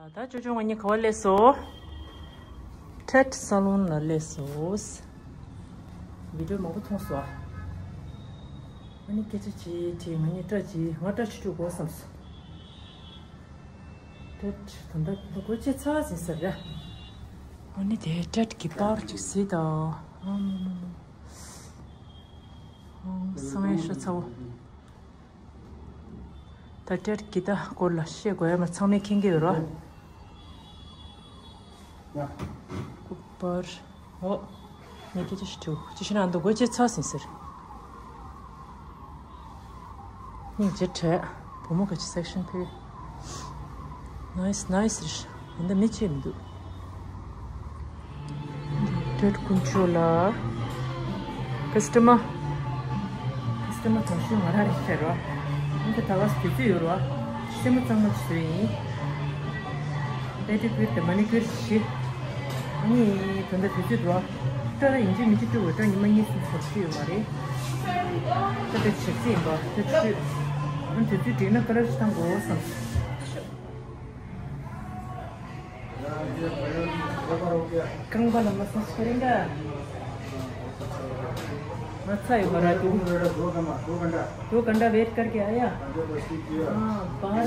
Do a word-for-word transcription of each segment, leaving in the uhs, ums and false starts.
ད་ཅོ་ཅོ་ང་གཉིས་ག་པར་སླེབས་སོང་། ཊེཌ་ས་ལོན་ལ་སླེབས་སོང་། བི་ཌིའོ་མང་པོ་མཐོང་སོང་། ཨ་ནི་སྐད་ཆ་བྱེད་དྲིས། ང་གཉིས་སྐྲ་བྱིས། ང་སྐྲ་བྱིས་སྤྲོད་དགོས་བསམ་སོང་། ཊེཌ་ད་ལྟ་ད་སྒོ་ཕྱེ་ཚར་ཟིན་ས་རེད། ཨ་ནི་དེ་ཊེཌ་གི་པར་ཅིག་གཟིགས་དང་། ཨ་མ་མ་མ། ཨ་སང་ཡ་ཤ་ཚ་བོ། ད་ཊེཌ་གི་ད་སྐོར་ལ་བཤད་དགོས་ཡ་མ་ཚང་མས་མཁྱེན་གྱི་ཡོད་རོ། ཀུ་པར། ཨོ། ངས་སྐད་ཆ་ཞིག་དྲིས། ཅི་ཞིག་ན་འདུག་སྒོ་ཕྱེ་ཚར་ཟིན་ཟེར། སྙིང་རྗེ་བྲལ། བུ་མོ་ག་ཅི་སེག་ཤན་ཕེ། ནའིས་ནའིས་རེད། ཡིན་ད་མི་ཆེ་མི་འདུག་ཊེཌ་དཀོན་མཆོག་ལ། ཀ་སི་ཊ་མར། ཀ་སི་ཊ་མར་གང་ཤོས་ང་རང་རེད་ཟེར་རོ། ཨ་ནི་ད་ག་སེ་དུས་ཚོད་ཡོད་རོ། སེན་མོ་གཙང་མ་བཟོས་ཡིན། པེ་ཌི་ཀུར་དང་མ་ནི་ཀུར་བཞི། ཨ་ནི་ད་ལྟ་དུས་ཚོད་འདུག་སྐྲ་ཡིན་གཅིག་མིན་གཅིག་བཀྲུ་དགོས། སྐྲ་ཉི་མ་གཉིས་གསུམ་ཟེར་རྒྱུ་ཡོད་མ་རེད། ད་ལྟ་ཞག་རྩིས་ཡིན་པ། ད་དུས་ཚོད། ཨ་ནི་དུས་ཚོད་འགྲིག་ན་ཀ་ལར་ཞིག་བཏང་དགོས་བསམ། རྐང་པ་ལ་མ་སཱཇ་ཁ་རིང་ག་ང་ཚ་ཡོད་པ་ར། དུ། दो घंटा वेट करके आया। हाँ, बाहर।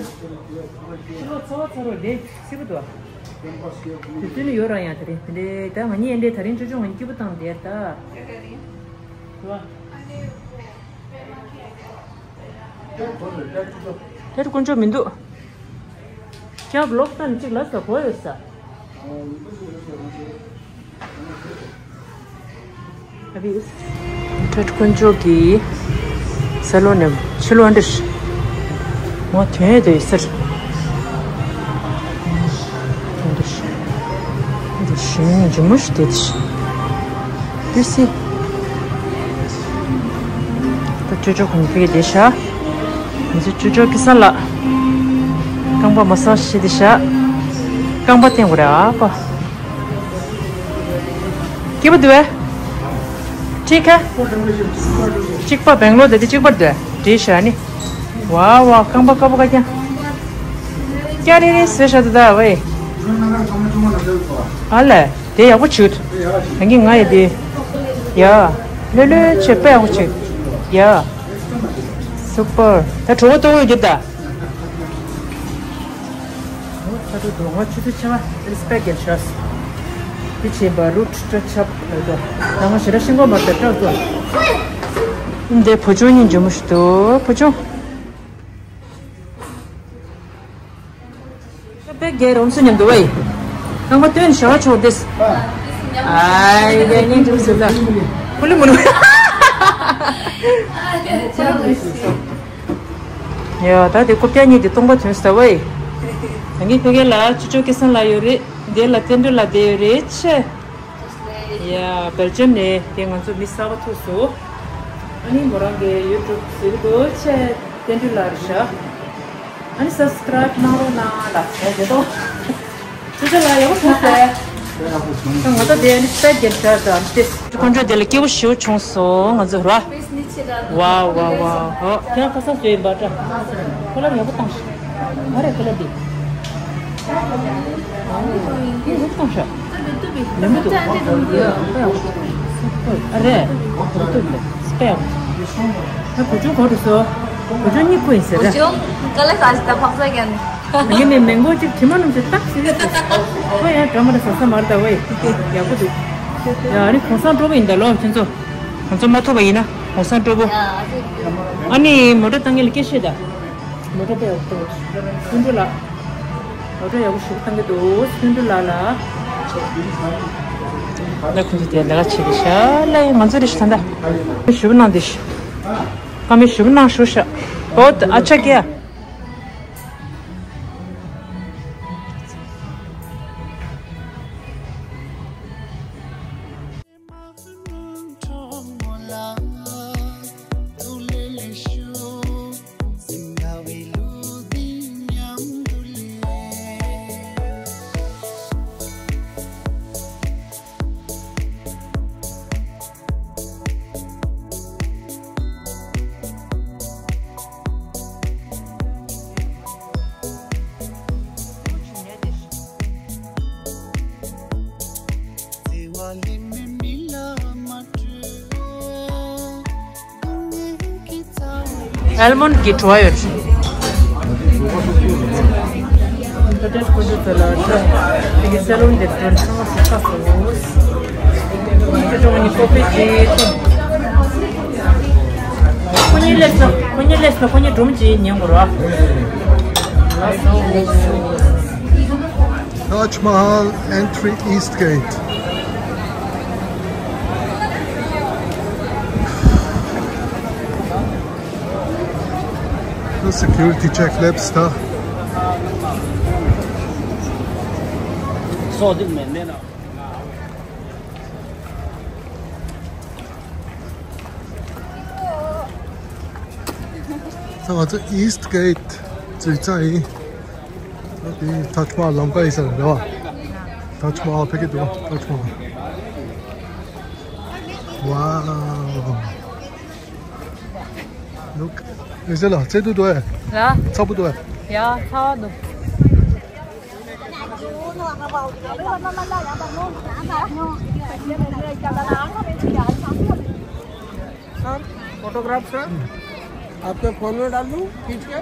चलो, थोड़ा सा रो दे, सिर्फ दो। དུས་ཚོད་ནི་ཡོད་ར། ཡང་དེ་རིང་དེ་འདྲའི་ད་ང་གཉིས་འདྲའི་དེ་རིང་ཅོ་ཅོ་ང་གཉིས་སྐྱིད་པོ་བཏང་དེ་ད། ཀྱ་ཀྱ་རིང་། ཝ། དེར་དཀོན་མཆོག་མི་འདུག་ཀྱང་ལོག་སྟངས་གཅིག་ལ་ས་གོ་ཡོད་ས། ཨ་བི་ཊེཌ་དཀོན་མཆོག་གི་ས་ལོ་ནས་ཕྱི་ལོགས་འདིར་ང་ཐོན་ཡོད་དེ་ཟེར། འདིར་འདིར་ཞིང་ཇི་མོ་ཞིག་དེ་དེ་སི། ད་ཅོ་ཅོ་གོང་ཕེ་དེ་ཤ། ང་ཚོ་ཅོ་ཅོ་ཀི་སན་ལ་རྐང་པ་མ་སཱཇ་བྱེད་དེ་ཤ། རྐང་པ་བསྟན་དགོས་རེད་ཨ་ཕ། སྐྱིད་པོ་འདུག་ཨེ། ཁྲིད་ཁ། གཅིག་པ་སྦེང་ལོར་དེ་དེ་གཅིག་པར་འདུག་ཨེ། བྲིས་ཤ་ནི། ཝ་ཝ་རྐང་པ་དཀར་པོ་ཀ་ཀྱང་། ཀྱ་རེ་རེ་ཟེར་ཤ་དུ་ད་ཝེ། ཨ་ལེ། དེ་ཡག་པོ་བྱུག་ད་གིན་ང་ཡི་དེ། ཡ། ལྷོད་ལྷོད་བྱེད་དཔེ་ཡག་པོ་བྱུག་ཡ། སུ་པར། ད་གྲོད་པ་ལྟོགས་ཡོད་རྒྱུ་ད། ད་དུ་དོ་ང་ཆུ་ཚོད་ཆ་བ་རེ་སི་པེག་གེལ་ཤོས། དེ་བྱེད་པ་རུ་ཁྲི་ཁྲི་ཆབ་ལ་དོ། ད་ང་ཞེ་ར་ཤིང་གོ་མར་དེ་སྐྲག་དོ། འདི་བུ་ཆུང་གཉིས་འཇུ་མུ་ཤི་དོ་བུ་ཆུང་། པེག་གེ་རོམ་སུ་མཉམ་དུ་བའི། རྐང་པ་སྟོན་ཞེ་བ་ཆོག་དེས། ཨའི་གེ་ཉིན་ཅུང་ཟེར་ད། ཕུ་ལི་མུ་ལི། ཡ་ད་དེ་རྐུབ་བཀྱག་གཉིས་དེ་སྟོང་པ་ཐོན་ས་བའི། ད་གིན་ཕ་གི་ལ་ཅོ་ཅོ་ཀི་སན་ལ་ཡོད་རེད། དེ་ལ་བསྟན་འགྲོ་ལ་བསྡད་ཡོད་རེད་ཆེ། ཡ་སྦེལ་ཇམ་ནས་དེ་ང་ཚོ་མི་གསར་པ་ཐུག་སོང་། ཨ་ནི་མོ་རང་གི་ཡུ་ཊུབ་ཟེར་གི་འདུག་ཆེ་བསྟན་འགྲོ་ལ་རེད་ཤག་ཨ་ནི་སབ་སི་ཀ་རབ་གནང་རོགས་གནང་ལ་ཟེར་གི་འདུག་ཅོ་ཅོ་ལ་ཡག་པོ་བྱུང་ཟེར། ང་ཚོ་དེ་ནི་སྤེ་ར་རྒྱལ་ཤར་དང་དེ། དཀོན་མཆོག་དེ་ལ་སྐྱིད་པོ་ཞེ་པོ་བྱུང་སོང་ང་ཚོ་ར། ཝའོ་ཝའོ་ཝའོ། ཨོ་ཁྱེད་རང་ཁ་སང་བཟོས་ཡིན་པ་འདྲ། ཁོ་ལ་ཡག་པོ་བཏང་ཤག་ག་རེ་ཁོ་ལ་འདི། ཨོ་ཡག་པོ་བཏང་ཤག་ལེན་པོ་འདུག་ཨོ་ཡག་པོ་བཏང་ཤག་ཨ་རེ། ཨོ་ཏོ་ལེ་སྤེ་ར་ཡག་པོ་བཏང་། ད་བུ་ཆུང་གོ་འགྲོ་སོང་། བུ་ཆུང་གཉིད་ཁུག་ཡིན་ཟེར་ར། བུ་ཆུང་ག་ལེ་ཁ་ཞིག་ད་ཕག་ས་ཀྱང་། ངས་ནི་མེང་གོ་གཅིག་དྲི་མ་རྣམས་ཀྱིས་བཏགས་ཟིན་ཡོད་དེ། ཁོ་ཡང་འདྲ་མ་འདྲ་ཟ་ས་མ་རེད་ད་ཝེ། ཡག་པོ་འདུག་ཡ་ཨ་ནི་གོང་ས་མགྲོན་པོ་ཡིན་ད་ལོ་ཁྱེད་ཚོ། ང་ཚོ་མ་ཐུག་པ་ཡིན་ན་གོང་ས་མགྲོན་པོ། ཨ་ནི་མོ་ཊ་བཏང་མཁན་ལ་སྐད་བཤད་ད། མོ་ཊ་དཔེ་ཡག་པོ་འདུག་སུན་ཏུ་ལགས། མོ་ཊ་ཡག་པོ་ཞིག་བཏང་གི་འདུག་སུན་ཏུ་ལགས་ལ། ད་ཁོང་ཚོ་དེ་ལས་ཀ་བྱེད་ཀྱི་ཤག་ལ་ཡིན་ང་ཚོ་རེ་ཞིག་ད་ལྟ། ཞུ་བ་གནང་དེ་ཤག་ཀ་མེད་ཞུ་བ་གནང་ཞུ་ཤག་ཨོ་ཨ་ཅག་གེ། ཨལ་མོན་གྱི་བྲོ་བ་ཡོད། ད་ལྟ་ཁོ་ཚོ་ཚོ་ལ་ད་དེ་གི་སེ་ལོན་དེ་དོན་ཚང་སུ་ཁ་སོ། ཁོ་ཚོ་ནི་ཀོ་ཕི་ཅི་ཐོང་། ཁོ་གཉིས་སླེབས་སོང་། ཁོ་གཉིས་སླེབས་སོང་། ཁོ་གཉིས་སྒྲུང་ཅིག་ཉན་དགོས་ར། Taj Mahal entry east gate. The security check ལབ་སྟེ། སོ་དེ་མེད་ནས་ན། ད་ང་ཚོ་ཨིསྟ་གེཊ་འཛུལ་ས་ཡིན། ད་དེ་ཏཱཇ་མ་ཧལ་ལམ་ཀ་ཡིན་ས་རེད་བ། ཏཱཇ་མ་ཧལ་ཕ་གི་འདུག་ཏཱཇ་མ་ཧལ། Wow. Look. Is it a? ཚ་པོ་འདུག་ཨེ། ཡ། ཚ་པོ་འདུག་ཨེ། ཡ། ཚ་བ་འདུག Sir, photograph, sir. आपके फोन में डाल दूं खींच के?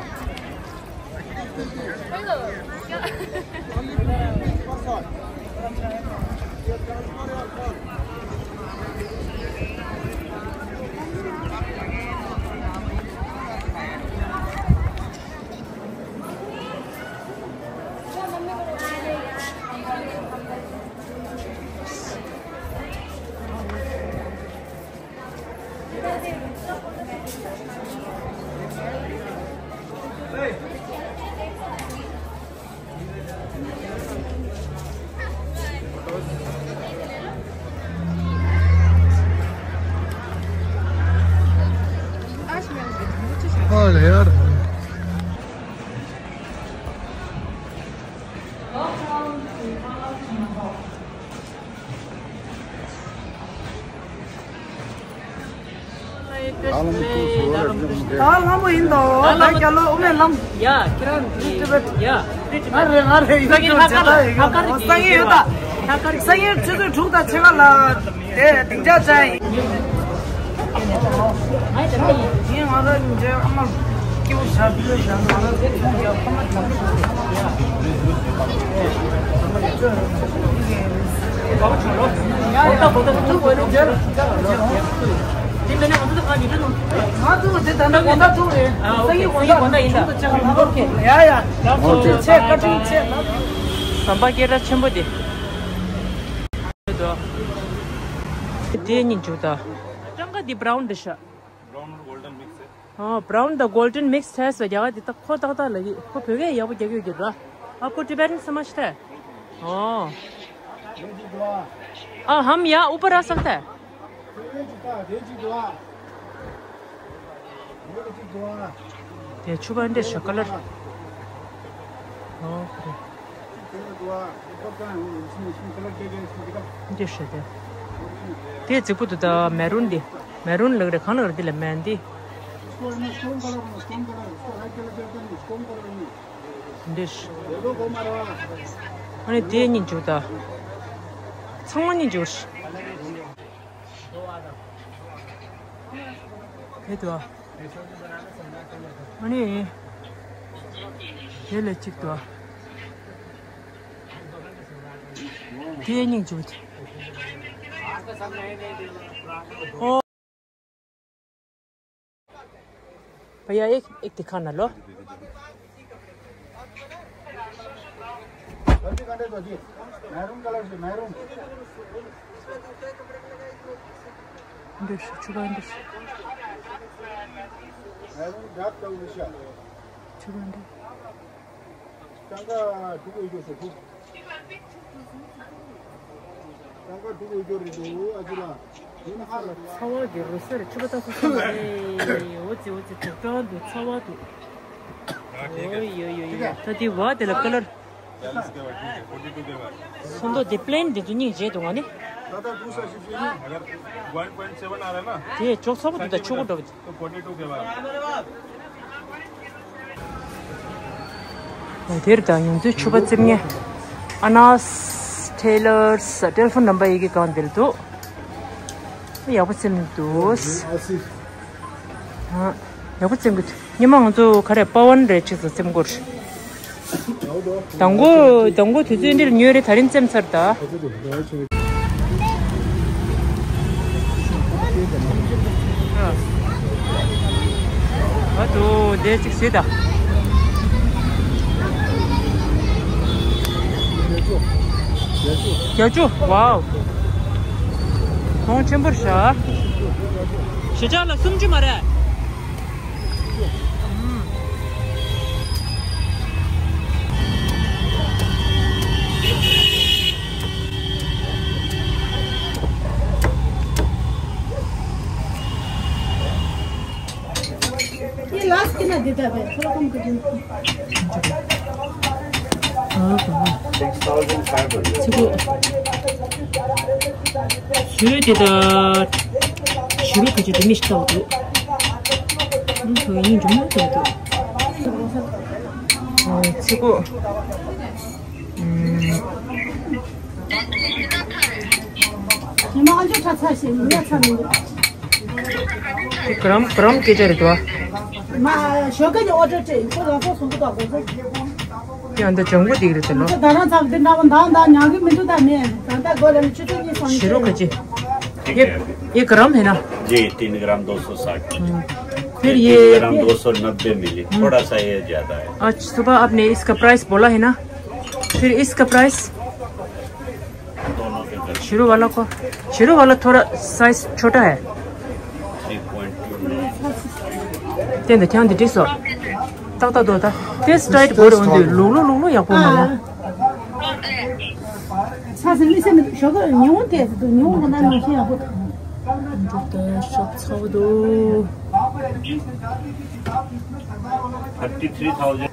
ད་ལྷ་མོ་ཡིན་དོ། ད་རྒྱ་ལོ་དབུ་མའི་ལམ། ཡ། ཁྱེད་རང་གི། ཡ། ང་རེ་ང་རེ་ཡིན་དོ། ལྷག་དཀར། ལྷག་དཀར་གྱི། སང་ཉིན་ཡོད་ད། ལྷག་དཀར་གྱི། སང་ཉིན་ཆུ་ཚོད་དྲུག་དང་ཕྱེད་ཀ་ལ་དེ་སྡིངས་ཆ་བཅའ་ཡིན། ངས་ང་རང་འཇལ་ཨ་མ་སྐྱིད་པོ་བྱ་བྱ་ང་རང་ཚོ་ཚོང་རྒྱག་ཁོ་མ་ཐག་ཟམ་པ་སྐད་གྲགས་ཆེན་པོ་དེ། དེ་གཉིས་འཇུ་ད། སྤྲང་ཀ་འདི་བྷ་རའུན་འདི་ཤ། བྷ་རའུན་དང་གོལ་ཌན་མིག་སི་ཐེབས་ཟེར་རྒྱ་གར་འདི་ད་ཁོ་ཏག་ཏག་ལ་ཡི་ཁོ་བོད་སྐད་ཡག་པོ་རྒྱག་གི་ཡོད་ར། आपको टिबेटन समझता है? हाँ। हाँ, हम यहाँ ऊपर आ सकता है? དེ་ཕྱུ་པ་འདི་ཤ་ཀ་ལར། ཨོ་ཁེ། འདི་ཤ་དེ། དེ་རྫིག་པོ་འདུག་ད་མེ་རུན་འདི། མེ་རུན་ལགས་རེད། གང་ལགས་རེད། འདི་ལ་མེ་འདི། འདི་ཤ། ཨ་ནི་དེ་གཉིས་འཇུ་ད། ཚང་མ་གཉིས་འཇུ། དེ་དུ། ཨ་ནི། དེ་ལས་གཅིག་དུ། དེ་གཉིས་འཇུ། ཨོ། भैया, एक, एक दिखाना लो। मैरून कलर से, मैरून। འདི་ཕྱུ་པ་འདི། मैरून डार्क ब्राउन है। ཕྱུ་པ་འདི། ཀྲང་ཀ་དུག་འོས་ཀྱོ་ཟེར་དུག་ཀྲང་ཀ་དུག་འོས་ཀྱོ་རེད་འདུག་ཨ་ཅི་ལ། ཡིན་ཧ་ལ། ཚ་བ་གི་རུ་སེར་ཕྱུ་པ་ད་སོ་སོ་མ་རེད། འོ་ཙི་འོ་ཙི་དུག་ཀྲང་འདུག་ཚ་བ་འདུག་ཨོ་ཡོ་ཡོ་ཡོ། ད་དེ་བ་དེ་ལ་ཀ་ལར། ཚོན་མདོག་དེ་པི་ལེན་དེ་ཚོ་གཉིས་བརྗེད་འདུག་ང་ནི། དེ་ཅོག་ཚ་པོ་འདུག་ད་ཆུ་གོ་འདྲ་བ་དེ། དེར་ད་ཡོང་དུས་ཕྱུ་པ་རྩེབ་ངེ་ཨ་ན་སི་ Taylor's telephone number ཡི་གེ་གང་འདིར་འདུག་ཡག་པོ་ཚེམ་འདུག་ཡག་པོ་ཚེམ་གི་ཉི་མ་ང་ཚོ་ག་རེ་པ་ཝན་རེ་ཅིག་ཙམ་ཚེམ་དགོས། དང་པོ་དང་པོ་དུས་ཚོད་འདིར་ཉོས་རེད། ད་རིང་ཚེམ་ཚར་ད། ཨ་དོ་དེ་ཅིག་སྲིད་ད། བརྒྱད་ཅུ། ཝའོ། གོང་ཆེན་པོར་བཞག་ཞེ་ཆག་ལ་སུམ་ཅུ་མ་རེད། ये लास्ट के ना देता है, थोड़ा कम कर दो। ཞུ་དེ་ད་ཞུ་རུ་ཁ་ཅིག་དེ་མི་ཤི་ཏོག་འདུག་ཨུ་ཁོ་ཡིན་འཇུ་མ་ཏོག་འདུག་ཨོ་ཚི་གོ། ཨུམ། དེ་ག་རམ་ག་རམ་སྐད་ཆ་རེད་དོ། མ་ཞོགས་ཀ་ནས་ཨོ་ཌར་སྤྲད་ཡིན་ཁོ་རང་ཚོ་སོང་གི་དོག་གོ་ཚོ། དེ་ཨ་འདི་ལྗང་གུ་འདི་གི་རེད་དེ་ལོ། ད་རང་ཚ་བ་འདི་འདྲ་བ་འདང་འདང་ཉག་གི་མི་འདུག་ད་མེད་ད་ལྟ་སྒོ་ལ་ནི་ཆུ་ཚོད་གཉིས་སོང་ནི། ཞི་རུ་ཁ་ཅི། ये ये गरम है ना? जी, तीन ग्राम दो सौ साठ। फिर ये ये गरम दो सौ नब्बे मिली, थोड़ा सा ये ज्यादा है। आज सुबह आपने इसका प्राइस बोला है ना, फिर इसका प्राइस? दोनों के कर शुरू वाला को, शुरू वाला थोड़ा साइज छोटा है। Three point to. དེ་འདི་ཁྱང་འདི་འགྲིག་སོ། ཏག་ཏག་ཏོ་ད། ཏེས་ཊའིཊ་གོ་རེ་འོན་དུས་ལུག་ལུག་ལུག་ལུག་ཡག་པོ་མ་ན། ས་སི་ལི་སེ་མི་ཞོག་གི་ཉི་འོང་ཏེ་སི་དུ་ཉི་འོང་གི་ན་ནང་ཤི་ཡག་པོ། འདུག་ད་ཤོག་ཚ་བོ་འདུག Thirty three thousand.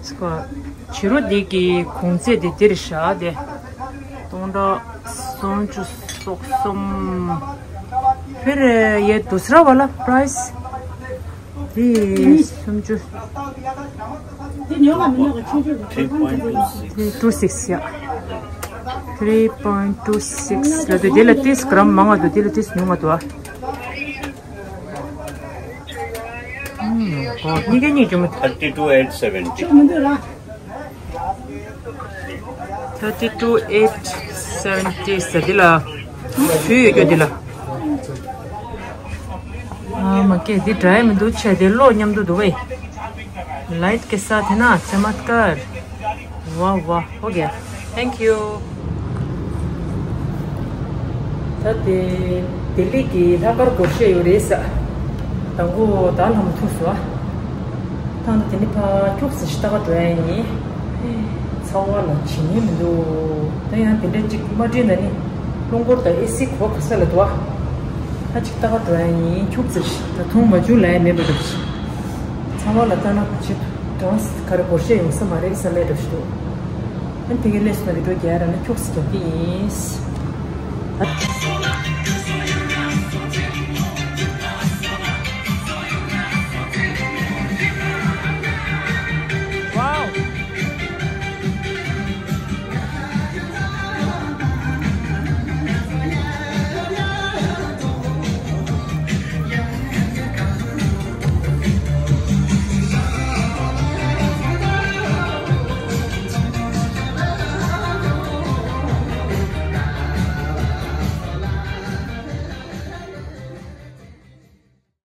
ཕྱི་རོ་འདི་གི་གོང་ཚད་དེ་འདིར་བཞག་སྟེ། སྟོང་ཕྲག་སུམ་ཅུ་སོ་གསུམ། फिर ये दूसरा वाला प्राइस? དེ་སུམ་ཅུ། དེ་ཉོ་མ་མི་ཉོ་གི་ཆུང་ཆུང་གི། Three point two six. Three two six ཡ། Three point two six ལ་དུ་དེ་ལ་ཏིས་གྲམ་མང་བ་དུ་དེ་ལ་ཏིས་ཉུང་བ་དུ་ཨ། ཨུམ། གཉིས་ཀ་གཉིས་ཀྱི་མ། Thirty two eight seventy. ཆུ་མི་འདུག་ར། Thirty two eight seventy ཟེར་འདི་ལ། ཞུ་ཡོད་རྒྱུ་འདི་ལ། ཨ་མ་ཀེ་འདི་འདྲ་མི་འདུག་ཆེ་དེ་ལོ་མཉམ་དུ་འདུག་བས། लाइट के साथ है ना चमत्कार। वाह वाह हो गया। Thank you। ད་དེ་ལྡི་ལི་གི་ལྷག་དཀར་སྒོར་གཞས་ཡོད་རེད་ས། དང་པོ་ད་ལྷམ་ཐུག་སོ། ཐང་ད་དེ་ནི་ཕ་ཁྱུག་ཙམ་ཞིག་ལྟ་ག་འགྲོ་ཡ་ཡིན། ཚ་བ་ལ་བྱེད་ཉན་མི་འདུག་ད་ཡང་དེ་འདྲ་ཅིག་མ་དྲན་ན་ནི། རླུང་འཁོར་དང་ཨེ་སི་གོ་ག་ས་ལ་འདུག་ཨ། ཧ་ཅིག་ལྟ་ག་འགྲོ་ཡ་ཡིན། ཁྱུག་ཙམ་ཞིག་ད་ཐུང་མ་བྱུང་ལ་ཡ་མེད་པ་འདྲ་ཞིག་ཚ་བ་ལ་ལྟ་ན་ཕ་ཆེ་གྲངས་ག་རེ་སྒོར་གཞས་ཡོང་ས་མ་རེད་ས་ལས་འདྲ་ཞིག་འདུག་ཨ་ནི་དེ་གའི་ལས་སུ་ན་བི་ཌིའོ་རྒྱག་ར་ན་ཁྱུག་ཙམ་རྒྱག་གི་ཡིན།